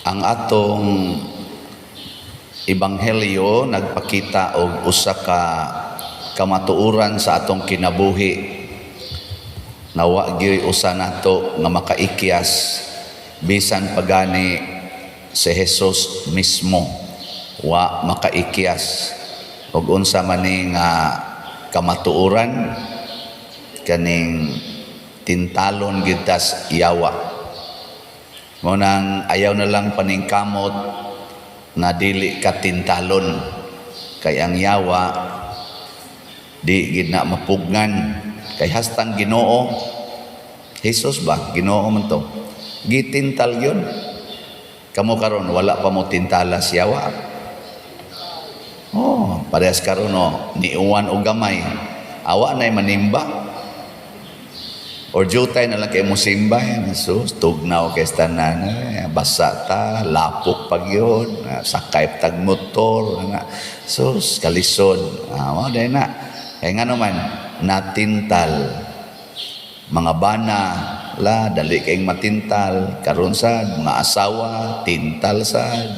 Ang atong ebanghelyo nagpakita og usa ka kamatuoran sa atong kinabuhi na wa gyoy usa nato nga makaikyas, bisan pagani si Jesus mismo wa makaikyas. Og unsa man ni nga kamatuoran? Kaning tintalon gyud tas yawa. Mao nang ayaw na lang paningkamot nga dili ka tintalon, kay ang yawa di gid na mapugnan, kay hastang Ginoo Jesus ba, Ginoo man to, gitintal yun. Kamo karon, wala pa mo tintala si yawa? Oh, parehas karon, no, niuwan og gamay, awa nay manimba or jutay na lang kay mo simba yan. Jesus, tugnaw kay tanan, eh, basa ta, lapok pag yun, sakay tag motor, na sus, kalisod. Ah, mao day na. Kay nga naman natintal mga bana la, dali kayong matintal karon sad. Mga asawa, tintal sad.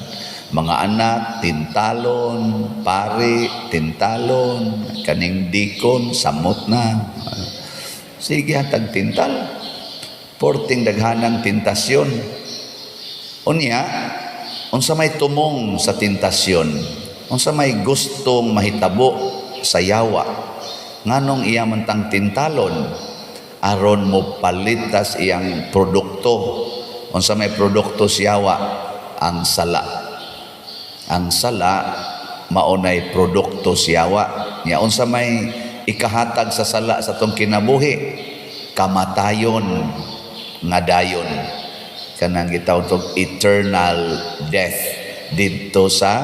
Mga anak, tintalon. Pari, tintalon. Kaning dikon, samot na. Sige, hatag tintal, porting daghanang tentasyon. Unya, unsa may tumong sa tentasyon? Unsa may gustong mahitabo sa yawa? Nganong iya man tang tintalon? Aron mo palitas iyang produkto. Unsa may produkto sa yawa? Ang sala. Ang sala maunay produkto sa yawa. Nya unsa may ikahatag sa sala sa atong kinabuhi? Kamatayon nga dayon, kanang gitawag tong eternal death didto sa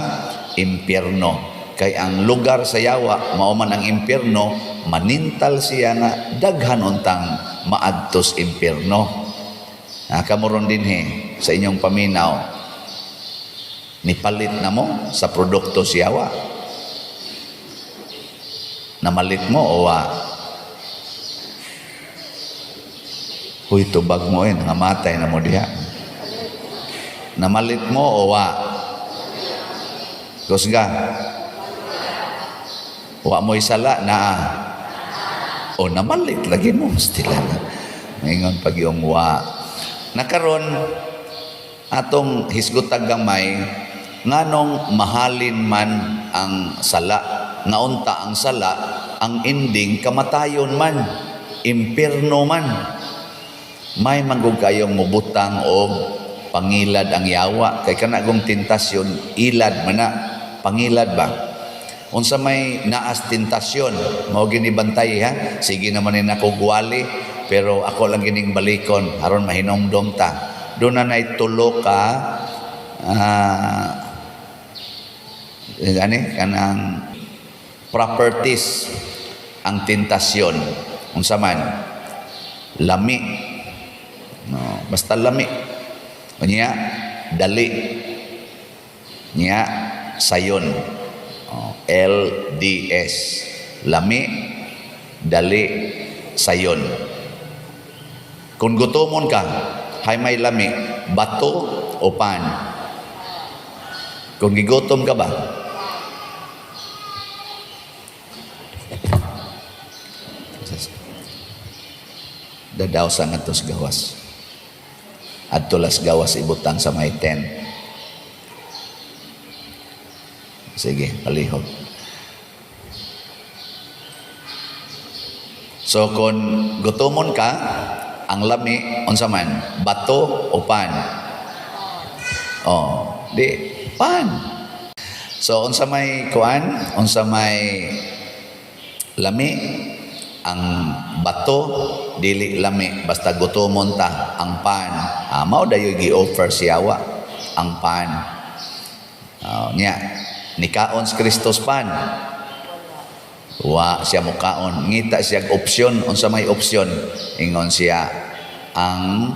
impyerno, kay ang lugar sa yawa mao man ang impyerno. Manintal siya nga daghan untang maadtos impyerno. Ah, kamo ron dinhi sa inyong paminaw, nipalit na mo sa produkto sa yawa? Namalit mo o wa? Huy, tubag mo eh, nangamatay na mo diha. Namalit mo o wa? Kusga. Wa mo'y sala na. O namalit lagi mo. Stila na. Ngayon pag yung wa. Nakaron, atong hisgutag gamay, nganong mahalin man ang sala, nga unta ang sala, ang ending kamatayon man, impierno man? May manggug kayong mubutang og pangilad ang yawa, kay kana gong tentasyon, ilad man na, pangilad ba? Unsa may naas tentasyon? Mao gini bantay ha. Sige naman ni nako gwali, pero ako lang gining balikon aron mahinomdom ta. Doon na nay tulo ka ani kanang properties ang tentasyon. Unsa man? Lami, no, basta lami. Unya, dali. Nya, sayon. Oh, LDS, lami, dali, sayon. Kung gutomon ka, hay may lami, bato o pan? Kung gigutom ka ba? Dadaw sa ngadto sa gawas. Adto las gawas ibutang sa may tent. Sige, palihog. So kung gutomon ka, ang lami unsa man? Bato o pan? Oh, di pan. So unsa may kuan? Unsa may lami? Ang bato dili lami basta gutomon ta. Ang pan. Ah, mao dayoy gi-offer siya wa ang pan. Oh, nya nikaon si Kristos pan? Wa siya mukaon. Ngita siya opsyon. Unsa may opsyon? Ingon siya, ang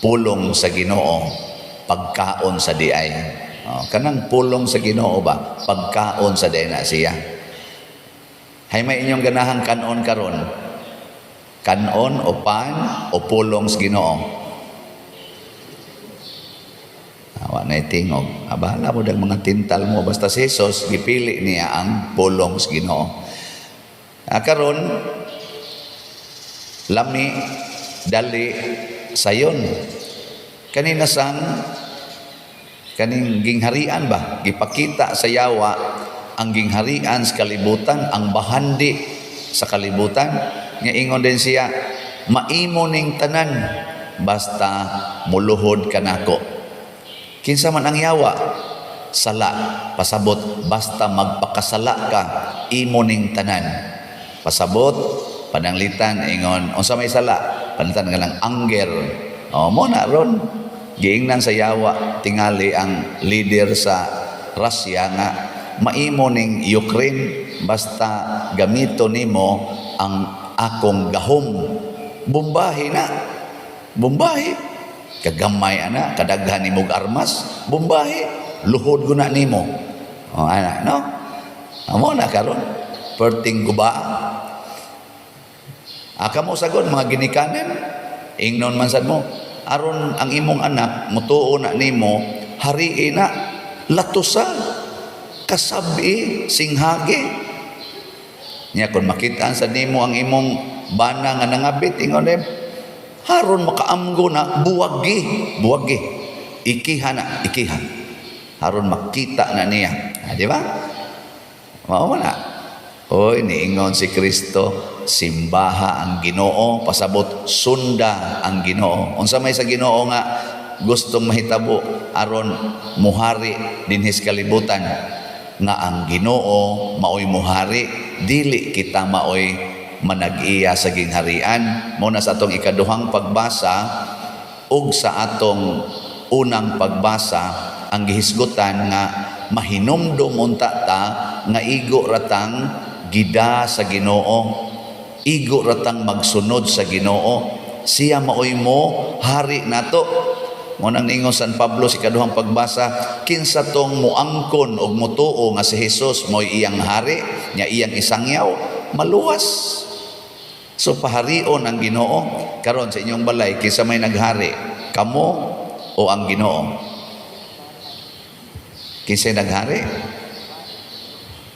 pulong sa Ginoo pagkaon sa diay. Oh, kanang pulong sa Ginoo ba, pagkaon sa diay na siya. Hay may inyong ganahang kanon karon? Kanon o pan o pulong sa Ginoo? Wa na tingog. Abala mo dag mga tintal mo, basta si Jesus gipili niya ang pulong sa Ginoo. Karon lami, dali, sayon. Kanina sang kaning gingharian ba, gipakita sa yawa ang gingharian sa kalibutan, ang bahandi sa kalibutan. Nga ingon din siya, "Maimo ning tanan basta muluhod kanako." Kinsa man ang yawa? Sala. Pasabot, basta magpakasala ka, imo ning tanan. Pasabot, pananglitan ingon, unsa may sala? Pananglitan nga lang anger. O mo na ron giingnan sa yawa tingali ang leader sa Russia nga maimo ning Ukraine basta gamito nimo ang akong gahom. Bombahe na, bombahe kagamay ana, kadaghan nimog armas, bombahe, luhod ko na nimo. O ana, no, amo na karon perting guba. Aka mo sagon mga ginikanan, ingnon man sad mo, aron ang imong anak mutuo na nimo, harii na, latusa, kasabi, singhagi. Nya kung makita sa nimo ang imong bana nga nangabit, ingon eh, haron makaamgo na, buwagi, buwagi. Ikiha na, ikiha. Haron makita na niya. Ah, di ba? Mao na. Oy, niingon si Kristo, simbaha ang Ginoo, pasabot sunda ang Ginoo. Unsa may sa Ginoo nga gustong mahitabo aron muhari dinhi sa kalibutan? Nga ang Ginoo maoy muhari, dili kita maoy manag-iya sa gingharian. Mo na sa atong ikaduhang pagbasa ug sa atong unang pagbasa ang gihisgutan nga mahinumdum unta ta nga igo ratang gida sa Ginoo, igo ratang magsunod sa Ginoo. Siya maoy mo hari nato. Mo nang ningon San Pablo sa ikaduhang pagbasa, kinsa tong muangkon og mutuo nga si Jesus mo'y iyang hari nya iyang isangyaw, maluwas. So paharion ang Ginoo. Karon sa inyong balay, kinsa may naghari, kamo o ang Ginoo? Kinsa naghari?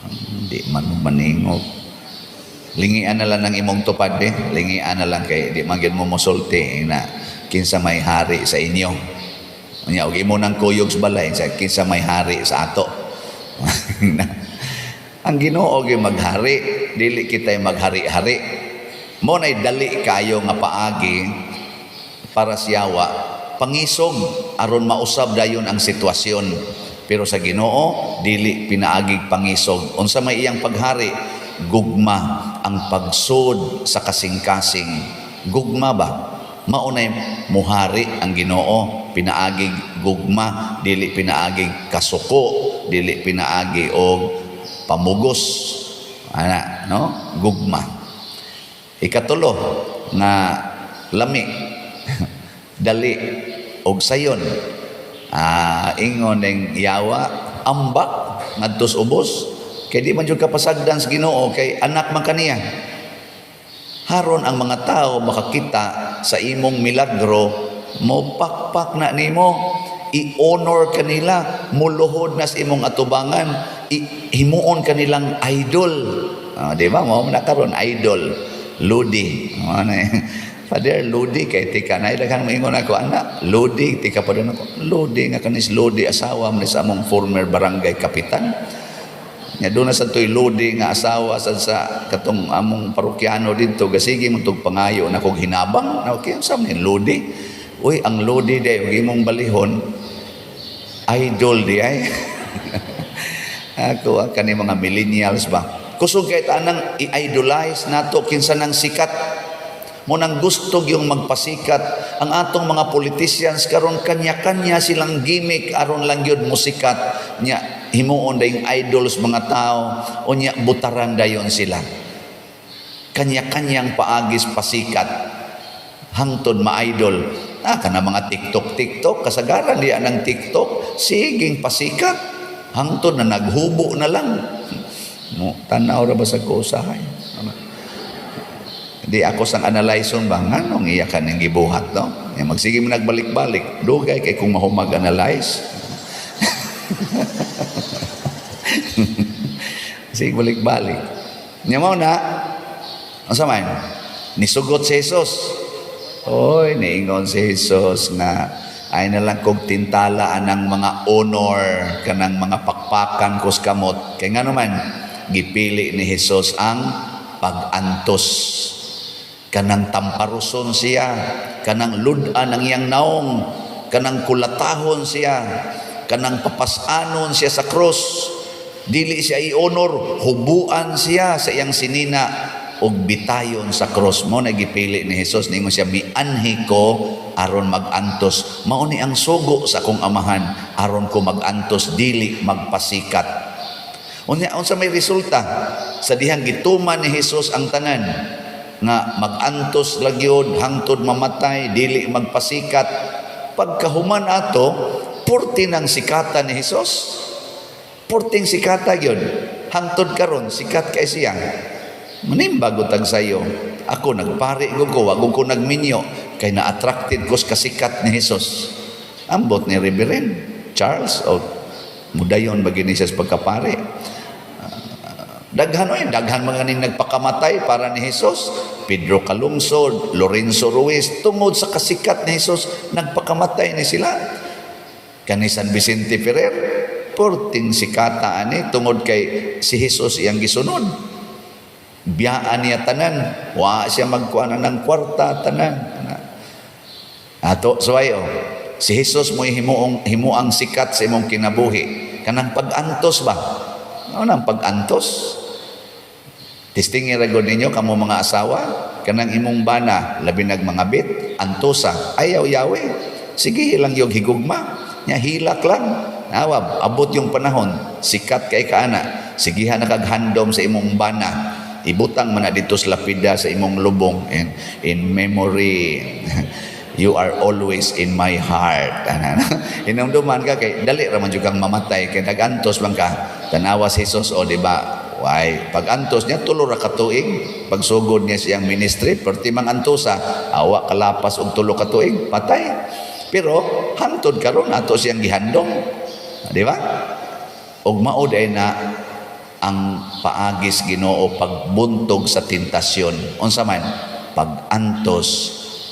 Hindi man mo maningog. Lingian na lang ng imong tupad eh. Lingian na lang kay di man gyud mo mosulti na kinsa may hari sa inyo. Unya og imo nang kuyog sa balay sa kinsa may hari sa ato. Ang Ginoo gyud maghari, dili kita maghari-hari. Mo nay dali kayo nga paagi para siyawa pangisog aron mausab dayon ang sitwasyon. Pero sa Ginoo dili pinaagig pangisog. Unsa may iyang paghari? Gugma, ang pagsud sa kasing-kasing. Gugma ba? Maunay muhari ang Ginoo, pinaagig gugma, dili pinaagig kasuko, dili pinaagi og pamugos. Ana, no? Gugma. Ikatulo nga lami, dali og sayon. Ingon ning yawa, ambak ngadtos ubos kay di man jud kapasagdan sa Ginoo kay anak man kaniya. Haron ang mga tao makakita sa imong milagro, mo pakpak na nimo, i-honor kanila, muluhod na sa imong atubangan, himuon kanilang idol. Di ba? Mo na karon idol, ludi. Ano eh? Father, ludi kay tika na daghan moingon ako ana, ludi tika pa ako. Ludi nga kanis ludi asawa man sa among former barangay kapitan. Nya doon na sa to'y lodi nga asawa sa katong among parokyano didto, gasige mo tug pangayo na kog hinabang na okay sa man lodi. Uy, ang lodi day ug imong balihon, idol di ay. Ako ang kani mga millennials ba. Kusog kay tanang i-idolize nato kinsa nang sikat mo nang gusto yung magpasikat. Ang atong mga politicians karon, kanya-kanya silang gimmick aron lang gyud musikat, nya himuon dayong idols mga tao, unya butaran dayon sila. Kanya-kanyang paagis pasikat hangtod ma-idol. Kana mga TikTok TikTok, kasagaran diya ng TikTok siging pasikat hangtod na naghubo na lang mo. Tanaw ra ba sa ko usahay? Di ako sang analyze ba nganong iya ka ning gibuhat, no? Ya, magsige mo nagbalik-balik, dugay kay kung mahumag analyze. Sige, balik-balik. Nya mao na, unsa man? Nisugot si Jesus. Oy, niingon si Jesus nga ay na lang kog tintala anang mga honor, kanang mga pakpakan kos kamot. Kay ngano man, gipili ni Jesus ang pag-antos. Kanang tamparuson siya, kanang lud-an ang iyang naong, kanang kulatahon siya, kanang papasanon siya sa krus. Dili siya i-honor, hubuan siya sa iyang sinina og bitayon sa cross. Mo na gipili ni Jesus. Ningon siya, "Mianhi ko aron magantos. Mao ni ang sugo sa akong Amahan, aron ko magantos, dili magpasikat." Unya, unsa may resulta sa dihang gituman ni Jesus ang tanan nga magantos lagyod hangtod mamatay, dili magpasikat? Pagkahuman ato, purti ng sikata ni Jesus, purting sikata gyud. Hangtod karon sikat kay siya. Manimba tag sayo. Ako nagpari ko, wag ko nagminyo kay na-attracted ko sa kasikat ni Jesus. Ambot ni Reverend Charles o mudayon ba gini siya sa pagkapari. Daghan oy, daghan mga ning nagpakamatay para ni Jesus. Pedro Calungsod, Lorenzo Ruiz, tungod sa kasikat ni Jesus nagpakamatay ni sila. Kani San Vicente Ferrer, porting sikata ani tungod kay si Jesus iyang gisunod. Biyaan niya tanan, wa siya magkuha ng kwarta tanan. Ato suway oh. Si Jesus mo himuong himuang sikat sa imong kinabuhi. Kanang pag-antos ba? Ano nang pag-antos? Testingi ra gud ninyo kamo mga asawa, kanang imong bana labi nag mga bit, antosa, ayaw yawe. Sige lang yung higugma, nya hilak lang. Nawa, abot yung panahon, sikat kay kaana. Sigihan na kag handom sa imong bana. Ibutang man na dito sa lapida sa imong lubong and "In memory, you are always in my heart." Hinumduman ka kay dali ra man jud kang mamatay kay nagantos man ka. Tanawa si Jesus o, di ba? Why, pag antos niya, 3 ra ka tuig. Pagsugod niya siyang ministry, perti mang antosa, awa kalapas og 3 ka tuig, patay. Pero hantod karon ato siyang gihandom. Di ba? Og mao day na ang paagis Ginoo pagbuntog sa tentasyon. Unsa man? Pag-antos,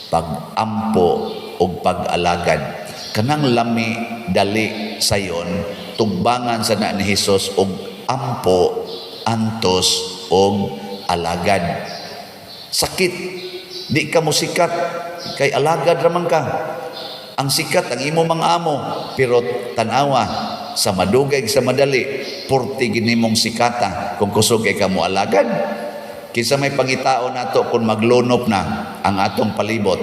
pag-ampo ug pag-alagad. Kanang lami dali sayon, tugbangan sa na ni Jesus og ampo, antos og alagad. Sakit, di ka mo sikat kay alagad raman ka. Ang sikat ang imo mga amo, pero tanawa sa madugay sa madali, purti ginimong sikata kung kusog kay ka mo alagad. Kinsa may pangitao nato kung maglunop na ang atong palibot?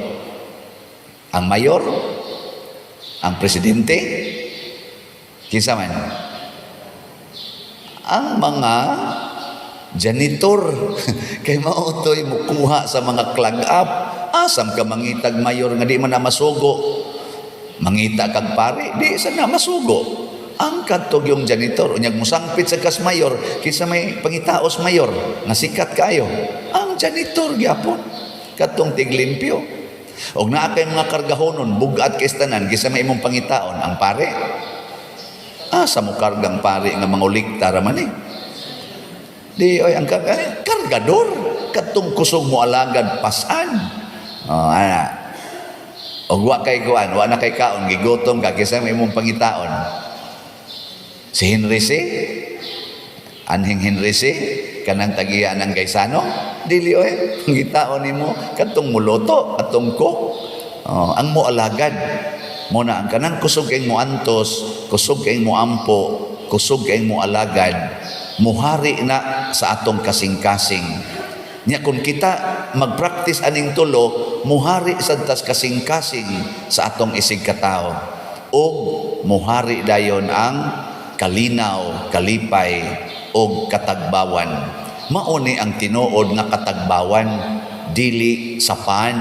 Ang mayor? Ang presidente? Kinsa man? Ang mga janitor, kay mao to'y mukuha sa mga clog up. Asam ka mangitag mayor nga di man na masugo? Mangita kag pare, di sa na masugo. Ang kadtog yung janitor, unyag musangpit sa kas mayor, kinsa may pangitaos mayor nga sikat kayo? Ang janitor gyapon, katong tiglimpyo. Og naa kay mga kargahonon, bugat kay tanan, kinsa may imong pangitaon? Ang pare? Asa mo kargang pare nga mangulikta ra man eh? Di oy, ang ay, kargador, katong kusog mo alagad pasan. Oh, ana. Og wa kay kuan, wa na kay kaon, gigutom ka, kinsa may imong pangitaon? Si Henry C? Anhing Henry C? Kanang tagiya ng Gaisano? Dili oy, pangitaon nimo katong muluto, katong cook. Oh, ang mo alagad. Mo na ang kanang kusog kay mo antos, kusog kay mo ampo, kusog kay mo alagad, muhari na sa atong kasing-kasing. Nya kung kita magpractice aning tulo, muhari sad tas kasing-kasing sa atong isig katao. Og muhari dayon ang kalinaw, kalipay og katagbawan. Mao ni ang tinuod nga katagbawan, dili sa pan,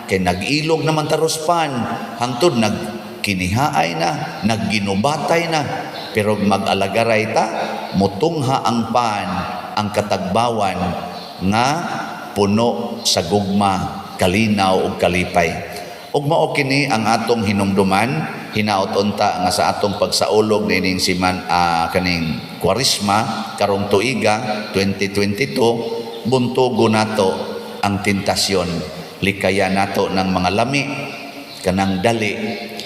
kay nag-ilog naman taros pan hangtod nagkinihaay na, nagginubatay na. Pero mag-alagaray ta, mutungha ang pan, ang katagbawan nga puno sa gugma, kalinaw ug kalipay. Ug mao kini ang atong hinumduman, hinaot unta nga sa atong pagsaulog niining siman kaning Kwaresma karong tuiga 2022, buntugo nato ang tentasyon, likayan nato ng mga lami kanang dali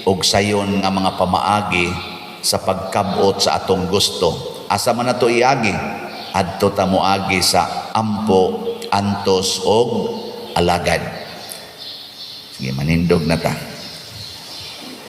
og sayon nga mga pamaagi sa pagkabot sa atong gusto. Asa man nato iagi? Adto ta moagi sa ampo, antos og alagad. Sige, manindog na ta.